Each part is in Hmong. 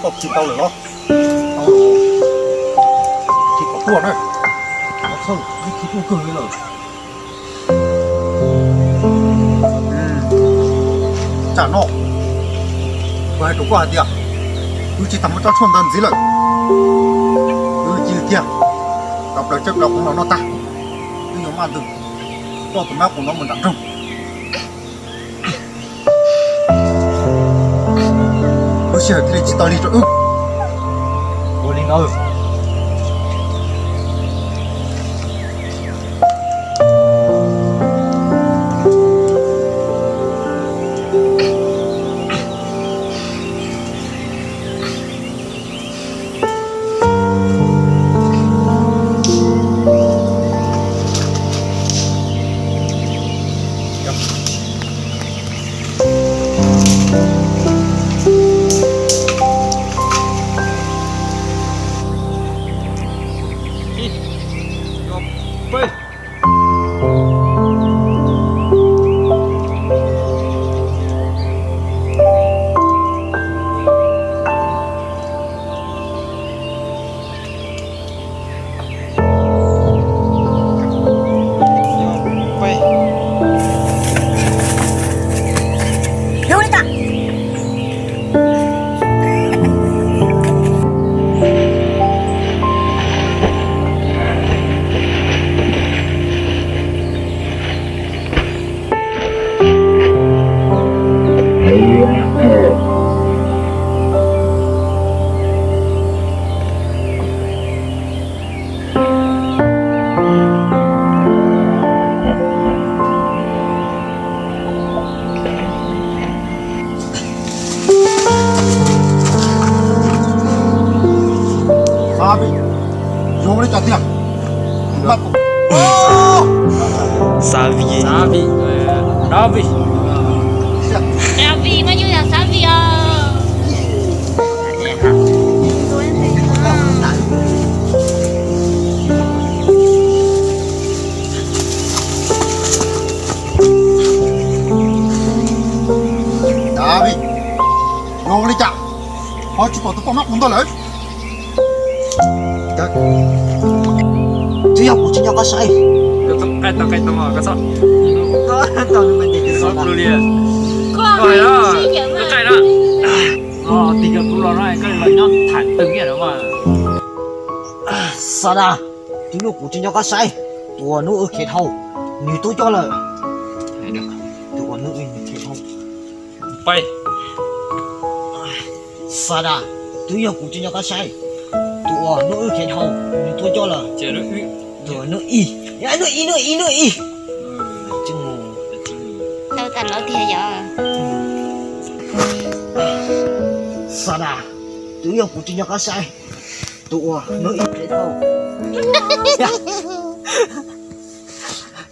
Koj khi tau lawm los? Tau lawm. Khi kom tuaj na. Txhawj, khi tuaj kawg li lawm. Tsam no kuv hais rau koj hais tias wb tsis tas muab tsob tshuaj ntawd ntxiv lawm. Wb cia kiag, rau plaws tsawb plaws qhov no noj tag, wb yuav maj ntws, koj tus mab qus no mus nram nroog. Lub sij hawm thiaj li tsis tau lig rau wb. Ua li ntawd. Xav vim, zoo li cas tiag? Xav vim, xav vim, xav vim. Xav vim mas yus yog xav vim os. David, zoo li cas ho tsis pom tus poj mab qus ntawd lawm? Twb yog kuv tsis nco qab saib. Koj hais no, koj txaij na. Tig rau kuv los no koj los nyob tham twg nyiaj no mas. Xav na, twb yog kuv tsis nco qab saib. Tus uas hnub wb khiav dhau, nws twb coj lawm. Tus uas hnub wb khiav dhau. Pais. Xav na, twb yog kuv tsis nco qab saib. Tus uas hnub wb khiav dhau, nws twb coj lawm. Tus uas hnub ib, hnub ib, hnub ib, hnub ib. Tau tas los tiag yom. Xav na, twb yog kuv tsis nco qab saib. Tus uas hnub ib khiav dhau.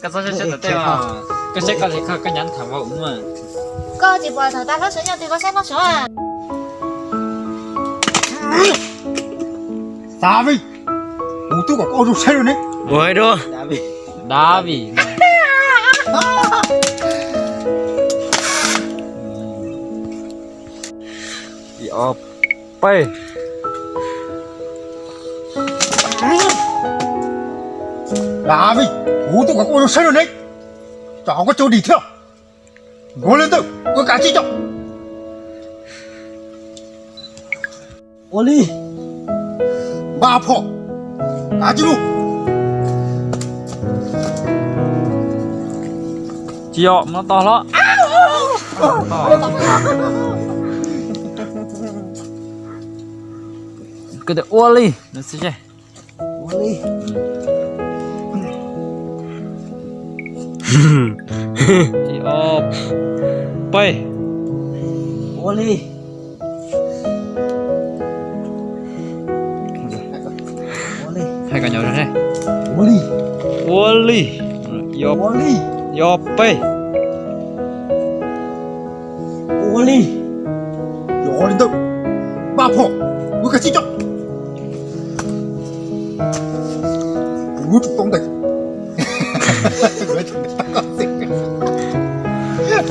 Koj txhob saib saib tom tej, koj saib koj li koj, koj nyav tham vau ua. Koj tsis pom thaum tas hlob sawv nyob twg koj saib hlob sawv. Xav vim, kuv twb kom koj zoo saib rau ne. Ua dua. David. Pais. David, kuv twb kom koj zoo saib rau ne. Tsam ho koj tso dim thiab. Nkaus li ntawd ua kav tsij coj. Ua li. Npaj phom, kav tsij mus. Tsis yog, no tos hlob. Koj tias ua li. Ua li. Ib, ob, peb. Ua li. Ua li. Ua li. Ua li. Ua li. Ib, ob, peb. Ua li. Yog li ntawd, npaj phom, ua kav tsij coj. Kuv lub tsum tau ntes.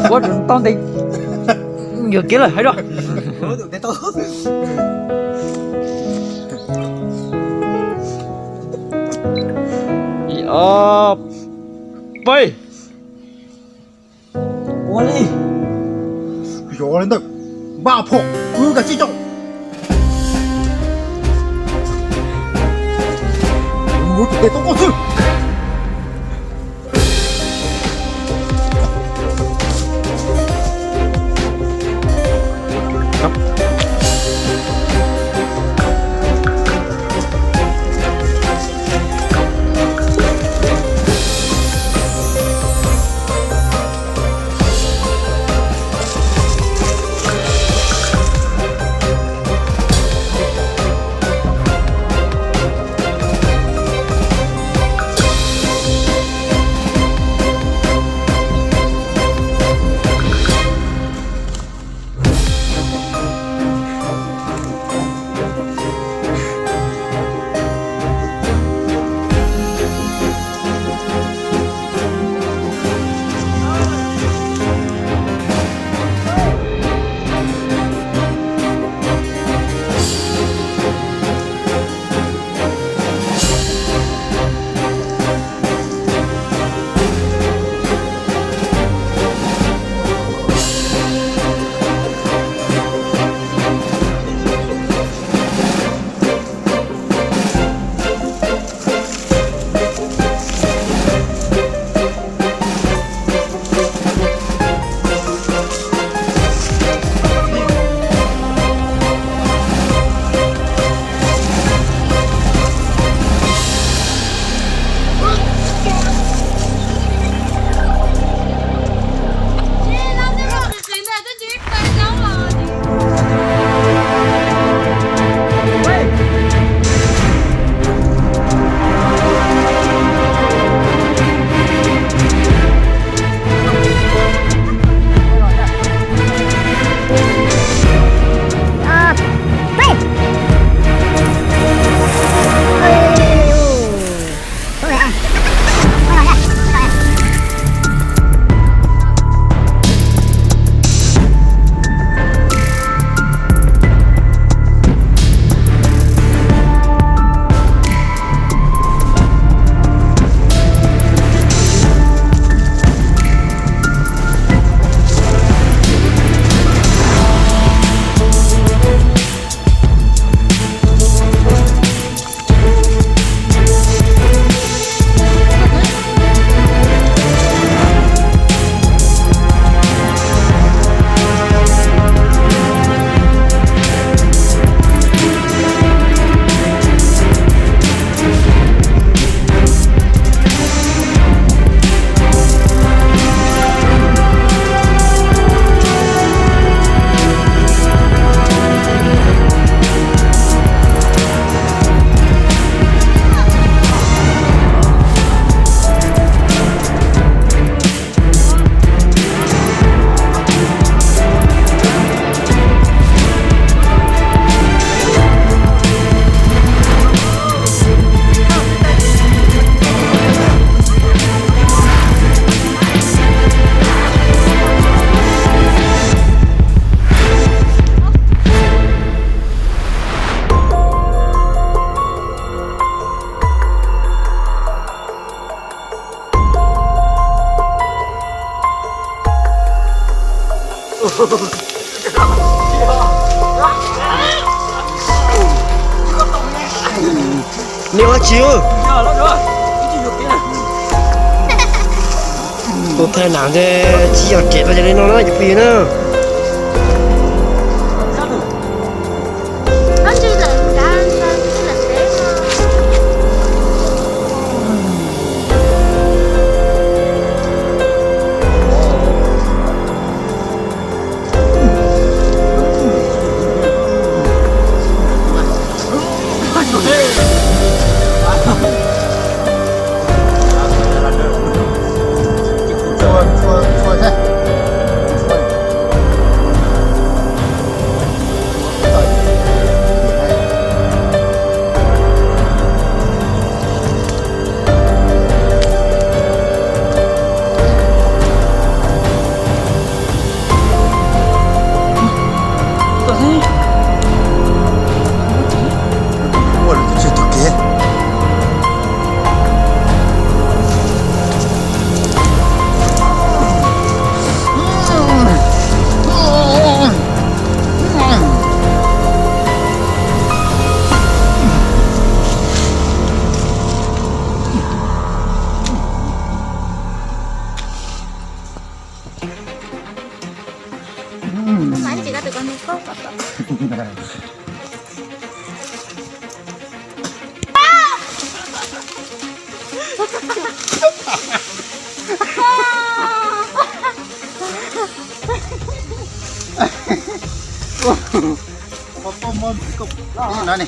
Ua tau ntev yuam kev lawm hais rau. Ib, ob, peb. Ua li, yog li ntawd, npaj phom wb kav tsij coj. Ua tus tes tau koj xwb. Neb ua tsi? Tus thaj nam ntshe tsis yog riam tau li no na cov phooj ywg na. Ua poj mom koj no ne.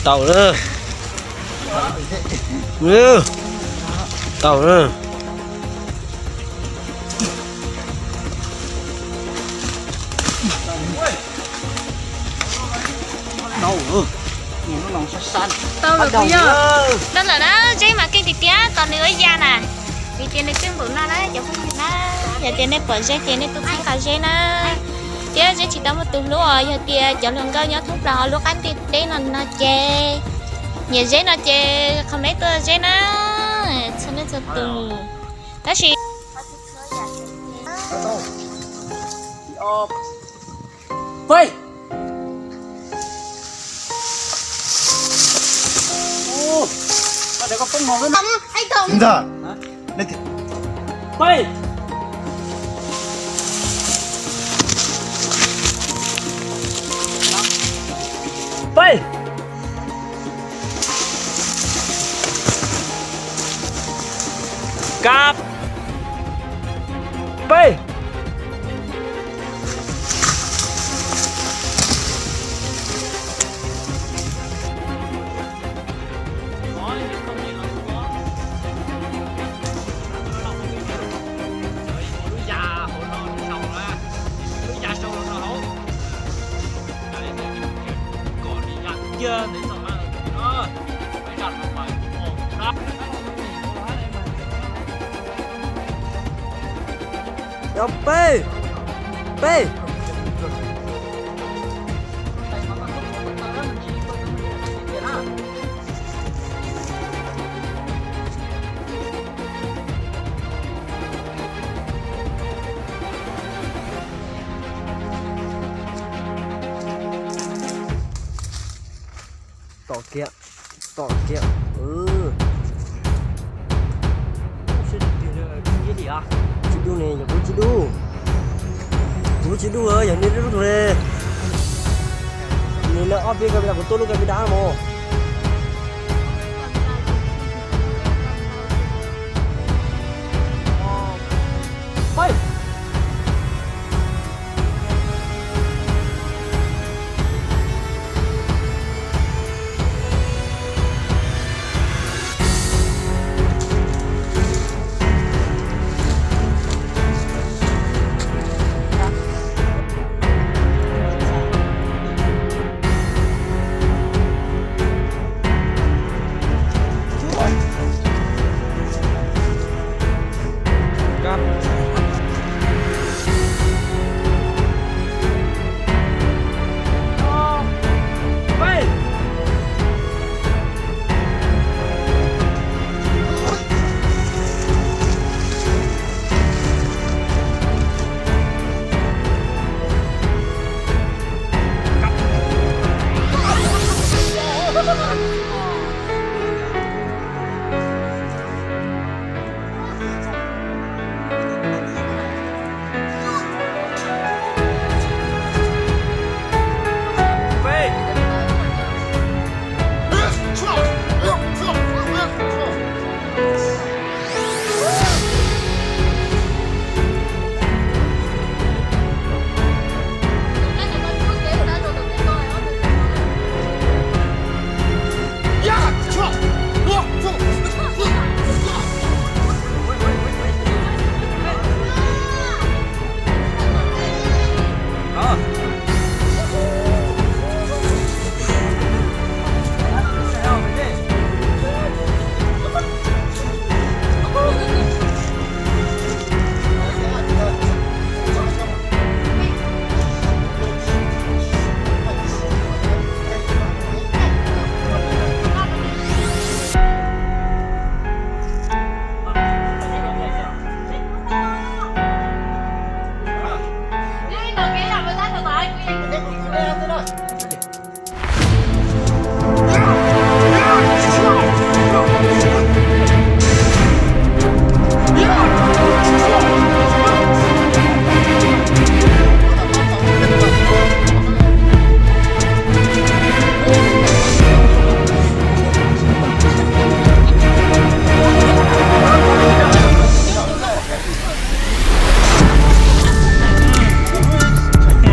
Tau na. Tau na. Tau lawm, yog dab lawm na, zeb mas keej tiag tiag, tos nws ua ya na. Vim tias nws keej npaum no na cov phooj ywg na. Yog tias nej pom zeb ces nej tuaj txhawb nqa zeb na. Thiab zeb tsis tau muaj tus hlub os, yog tias cov hluas nkauj nyob thoob plaws hauv lub qab ntiaj teb no no ces nyiam zeb no ces comment tuaj zeb na, txhua leej txhua tus. Tab sis Ntag. Peb. Peb. Kab. Peb. Peb. Peb. Tom kiag, tom kiag. Tsis dub ne, yog kuv tsis dub. Kuv tsis dub, yog nws dub tug ne. Nws lawv ob peb ka bi da, kuv tuaj lub ka bi da mog.